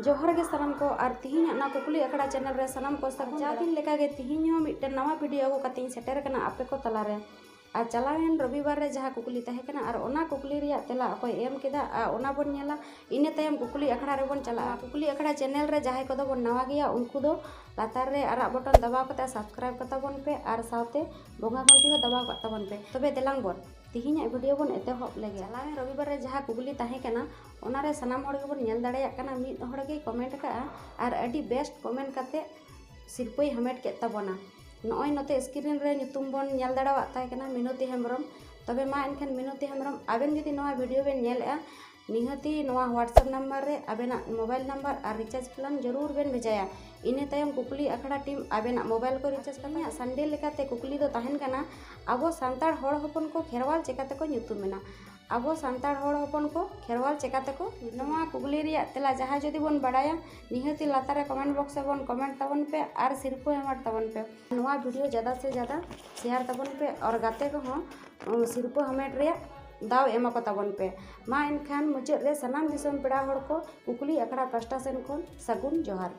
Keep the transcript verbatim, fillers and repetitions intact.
ᱡᱚᱦᱟᱨ ᱜᱮ ᱥᱟᱱᱟᱢ ᱠᱚ, ᱟᱨ ᱛᱤᱦᱤᱧᱟᱜ ᱱᱚᱣᱟ ᱠᱩᱠᱞᱤ ᱟᱠᱷᱲᱟ ᱪᱮᱱᱮᱞ ᱨᱮ ᱥᱟᱱᱟᱢ ᱠᱚ ᱥᱟᱹᱜᱩᱱ ᱫᱟᱨᱟᱢ᱾ ᱡᱟᱣ ᱫᱤᱱ ᱞᱮᱠᱟᱜᱮ ᱛᱤᱦᱤᱧ ᱦᱚᱸ ᱢᱤᱫᱴᱮᱱ ᱱᱟᱣᱟ ᱵᱷᱤᱰᱤᱭᱳ ᱟᱹᱜᱩ ᱠᱟᱛᱮᱧ ᱥᱮᱴᱮᱨ ᱟᱠᱟᱱᱟ ᱟᱯᱮ ᱠᱚ ᱛᱟᱞᱟᱨᱮ᱾ ᱟᱨ ᱪᱟᱞᱟᱣᱮᱱ ᱨᱚᱵᱤᱵᱟᱨ ᱨᱮ ᱡᱟᱦᱟᱸ ᱠᱩᱠᱞᱤ ᱛᱟᱦᱮᱸ ᱠᱟᱱᱟ, ᱟᱨ ᱚᱱᱟ ᱠᱩᱠᱞᱤ ᱨᱮᱭᱟᱜ ᱛᱮᱞᱟ ᱚᱠᱚᱭ ᱮᱢ ᱠᱮᱫᱟ, ᱟᱨ ᱚᱱᱟ ᱵᱚᱱ ᱧᱮᱞᱟ᱾ ᱤᱱᱟᱹ ᱛᱟᱭᱚᱢ ᱠᱩᱠᱞᱤ ᱟᱠᱷᱲᱟ ᱨᱮᱵᱚᱱ ᱪᱟᱞᱟᱜᱼᱟ᱾ ᱠᱩᱠᱞᱤ ᱟᱠᱷᱲᱟ ᱪᱮᱱᱮᱞ ᱨᱮ ᱡᱟᱦᱟᱸᱭ ᱠᱚᱫᱚ ᱵᱚᱱ ᱱᱟᱣᱟ ᱜᱮᱭᱟ, ᱩᱱᱠᱩ ᱫᱚ ᱞᱟᱛᱟᱨ ᱨᱮ ᱟᱨᱟᱜ ᱵᱚᱴᱚᱱ ᱫᱟᱵᱟᱣ ᱠᱟᱛᱮ ᱥᱟᱵᱥᱠᱨᱟᱭᱤᱵ ᱠᱟᱛᱟ ᱵᱚᱱ ᱯᱮ, ᱟᱨ ᱥᱟᱶᱛᱮ ᱵᱚᱸᱜᱟ ᱜᱷᱚᱱᱴᱤ ᱦᱚᱸ ᱫᱟᱵᱟᱣ ᱠᱟᱜ ᱛᱟᱵᱚᱱ ᱯᱮ᱾ ᱛᱚᱵᱮ ᱫᱮᱞᱟᱝ ᱵᱚᱱ ᱛᱤᱦᱤᱧᱟᱜ ᱵᱷᱤᱰᱤᱭᱳ ᱵᱚᱱ ᱮᱛᱚᱦᱚᱵ ᱞᱮᱜᱮ᱾ ᱪᱟᱞᱟᱣᱮᱱ ᱨᱚᱵᱤᱵᱟᱨ ᱨᱮ ᱡᱟᱦᱟᱸ ᱠᱩᱠᱞᱤ ᱛᱟᱦᱮᱸ ᱠᱟᱱᱟ, ᱚᱱᱟᱨᱮ ᱥᱟᱱᱟᱢ ᱦᱚᱲ ᱜᱮᱵᱚᱱ ᱧᱮᱞ ᱫᱟᱲᱮᱭᱟᱜ ᱠᱟᱱᱟ, ᱢᱤᱫ ᱦᱚᱲ ᱜᱮᱭ ᱠᱚᱢᱮᱱᱴ ᱟᱠᱟᱫᱼᱟ, ᱟᱨ ᱟᱹᱰᱤ ᱵᱮᱥᱴ ᱠᱚᱢᱮᱱᱴ ᱠᱟᱛᱮ ᱥᱤᱨᱯᱟᱹᱭ ᱦᱟᱢᱮᱴ ᱠᱮᱫ ᱛᱟᱵᱚᱱᱟ᱾ ᱱᱚᱜᱼᱚᱭ ᱱᱚᱛᱮ ᱥᱠᱨᱤᱱ ᱨᱮ ᱧᱩᱛᱩᱢ ᱵᱚᱱ ᱧᱮᱞ ᱫᱟᱲᱮᱭᱟᱜ ᱛᱟᱭ ᱠᱟᱱᱟ, ᱢᱤᱱᱚᱛᱤ ᱦᱮᱢᱵᱨᱚᱢ᱾ ᱛᱚᱵᱮ ᱢᱟ ᱮᱱᱠᱷᱟᱱ ᱢᱤᱱᱚᱛᱤ ᱦᱮᱢᱵᱨᱚᱢ, ᱟᱵᱮᱱ ᱡᱩᱫᱤ ᱱᱚᱣᱟ ᱵᱷᱤᱰᱤᱭᱳ ᱵᱮᱱ ᱧᱮᱞᱮᱫᱼᱟ, ᱱᱤᱦᱟᱹᱛᱤ ᱱᱚᱣᱟ WhatsApp ᱱᱟᱢᱵᱟᱨ ᱨᱮ ᱟᱵᱮᱱᱟᱜ ᱢᱳᱵᱟᱭᱤᱞ ᱱᱟᱢᱵᱟᱨ ᱟᱨ ᱨᱤᱪᱟᱨᱡᱽ ᱯᱞᱟᱱ ᱡᱟᱹᱨᱩᱲ ᱵᱮᱱ ᱵᱷᱮᱡᱟᱭᱟ᱾ ᱤᱱᱟᱹ ᱛᱟᱭᱚᱢ ᱠᱩᱠᱞᱤ ᱟᱠᱷᱲᱟ ᱴᱤᱢ ᱟᱵᱮᱱᱟᱜ ᱢᱳᱵᱟᱭᱤᱞ ᱠᱚ ᱨᱤᱪᱟᱨᱡᱽ ᱠᱟᱛᱟ᱾ ᱤᱧᱟᱹᱜ ᱥᱟᱱᱰᱮ ᱞᱮᱠᱟᱛᱮ ᱠᱩᱠᱞᱤ ᱫᱚ ᱛᱟᱦᱮᱱ ᱠᱟᱱᱟ, ᱟᱵᱚ ᱥᱟᱱᱛᱟᱲ ᱦᱚᱲ ᱦᱚᱯᱚᱱ ᱠᱚ ᱠᱷᱮᱨᱣᱟᱞ ᱪᱮᱠᱟ ᱛᱮᱠᱚ ᱧᱩᱛᱩᱢ ᱮᱱᱟ? ᱟᱵᱚ ᱥᱟᱱᱛᱟᱲ ᱦᱚᱲ ᱦᱚᱯᱚᱱ ᱠᱚ ᱠᱷᱮᱨᱣᱟᱞ ᱪᱮᱠᱟ ᱛᱮᱠᱚ? ᱱᱚᱣᱟ ᱠᱩᱠᱞᱤ ᱨᱮᱭᱟᱜ ᱛᱮᱞᱟ ᱡᱟᱦᱟᱸᱭ ᱡᱩᱫᱤ ᱵᱚᱱ ᱵᱟᱲᱟᱭᱟ, ᱱᱤᱦᱟᱹᱛᱤ ᱞᱟᱛᱟᱨ ᱨᱮ ᱠᱚᱢᱮᱱᱴ ᱵᱚᱠᱥ ᱨᱮᱵᱚᱱ ᱠᱚᱢᱮᱱᱴ ᱛᱟᱵᱚᱱ ᱯᱮ ᱟᱨ ᱥᱤᱨᱯᱟᱹ ᱦᱟᱢᱮᱴ ᱛᱟᱵᱚᱱ ᱯᱮ᱾ ᱱᱚᱣᱟ ᱵᱷᱤᱰᱤᱭᱳ ᱡᱟᱫᱟ ᱥᱮ ᱡᱟᱫᱟ ᱥᱮᱭᱟᱨ ᱛᱟᱵᱚᱱ ᱯᱮ ᱟᱨ ᱜᱟᱛᱮ ᱠᱚᱦᱚᱸ, ᱩᱸ, ᱥᱤᱨᱯᱟᱹ ᱦᱟᱢᱮᱴ ᱨᱮᱭᱟᱜ ᱫᱟᱣ ᱮᱢᱟ ᱠᱚ ᱛᱟᱵᱚᱱ ᱯᱮ᱾ ᱢᱟ ᱮᱱᱠᱷᱟᱱ ᱢᱩᱪᱟᱹᱫ ᱨᱮ ᱥᱟᱱᱟᱢ ᱫᱤᱥᱚᱢ ᱯᱮᱲᱟ ᱦᱚᱲ ᱠᱚ ᱠᱩᱠᱞᱤ ᱟᱠᱷᱲᱟ ᱯᱟᱥᱴᱟ ᱥᱮᱱ ᱠᱷᱚᱱ ᱥᱟᱹᱜᱩᱱ ᱡᱚᱦᱟᱨ᱾